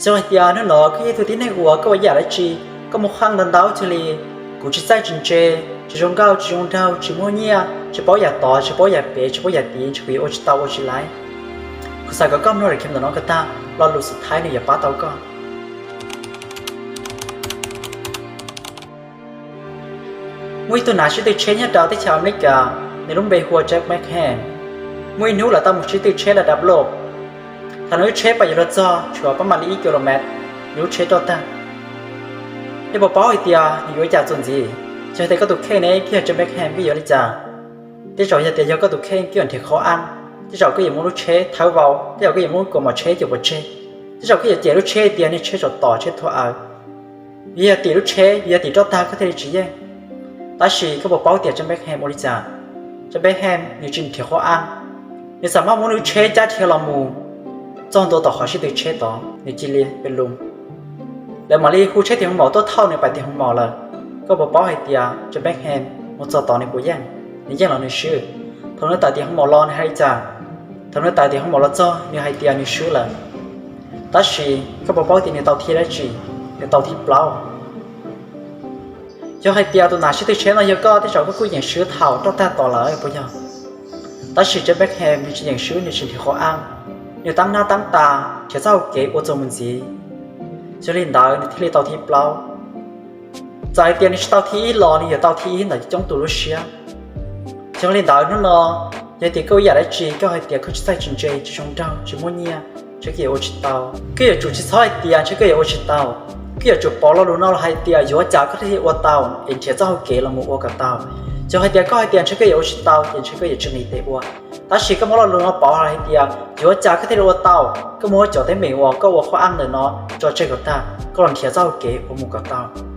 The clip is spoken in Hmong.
Yog hais tias hnub no koj yog ib tug tib neeg uas koj ua yam dab tsi, koj muaj qhab ntau ntau cuag li kuv, tsis txawj tsis ntse, tsis zoo nkauj tsis zoo nraug, tsis muaj nyiaj, tsis paub yam tod tsis paub yam pem, tsis paub yam tid, ntshe kuv yuav ua tsis tau ua tsis laiv. Kuv xav kom koj mloog daim clip ntawm no kom tag, lo lus xub thawj nws yuav pab tau koj. Muaj ib tug nav sib tw tsheb nyob rau teb chaws Amelikas, nws lub npe hu ua Jack Beckham. Muaj ib hnub lawv tau mus sib tw tsheb lawm rau Block. Thaum nws lub tsheb pab yuav luag txog tshuav pab mam li ib ki lo mev, nws lub tsheb roj tag. Yog puas paub hais tias nws yuav ua cas txuas ntxiv? Yog tias koj tus kheej ne, koj yog Jack Beckham koj yuav li cas? Tej zaum yog tias yog koj tus kheej koj yuav nrhiav qhov anj, tej zaum koj yuav muab lub tsheb thawb vau, tej zaum koj yuav muab kaus mom tsheb cuam pov tseg, tej zaum koj yuav cem lub tsheb tias niag tsheb tsaus tom tsheb thuav aws. Yog yog tim lub tsheb, yog yog tim roj tag koj thiaj li tsis yeej. Tab sis koj puas paub tias Jack Beckham ua li cas? Jack Beckham nws tsis nrhiav qhov anj, nws xam maj muab nws lub tsheb cab dhia los mus txog ntua tom qhov sib tw tsheb tod nws cia li pe lus. Lawv mam li hu tsheb tim hoo maum tuaj thauj nws pais tim hoo maum lawm. Koj puas paub hais tias Jack Beckham mus txog tod nws puas yeej? Nws yeej los nws swb. Thaum nws tawm tim hoo maum los nws hais li cas? Thaum nws tawm tim hoo maum los txog nws hais tias nws swb lawm. Tab sis koj puas paub tias nws tau thib dab tsi? Nws tau thib plaub. Yog hais tias tus nav sib tw tsheb no yog koj, tej zaum koj kuj yeem swb thaum roj tag tod lawm puas yog? Tab sis Jack Beckham nws tsis yeem swb, nws tsis nrhiav qhov anj, nws tab nab tab tas nrhiav txoj hau kev ua txuas mus ntxiv. Yog li ntawd nws thiaj li tau thib plaub. Txawm hais tias nws tsis tau thib ib los nws yuav tau thib ib ntawm coob tus lub siab. Yog li ntawd hnub no, yog tias koj ua yam dab tsi koj hais tias koj tsis txawj tsis ntse, tsis zoo nraug, tsis muaj nyiaj, ntshe koj yuav ua tsis tau. Koj yuav tsum tsis txhob hais tias ntshe koj yuav ua tsis tau. Koj yuav tsum paub lo lus no los hais tias yuav ua cas koj thiaj li ua tau es nrhiav txoj hau kev los mus ua kom tau. Yog hais tias koj hais tias ntshe koj yuav ua tsis tau ces ntshe koj yuav tsis nqis tes ua. Tab sis koj muab lo lus no pauv hais tias yuav ua cas koj thiaj li ua tau, koj muab cov teeb meem uas koj ua qhov anj ntawm no tso tseg kom tag, koj los nrhiav txoj hau kev ua mus kom tau.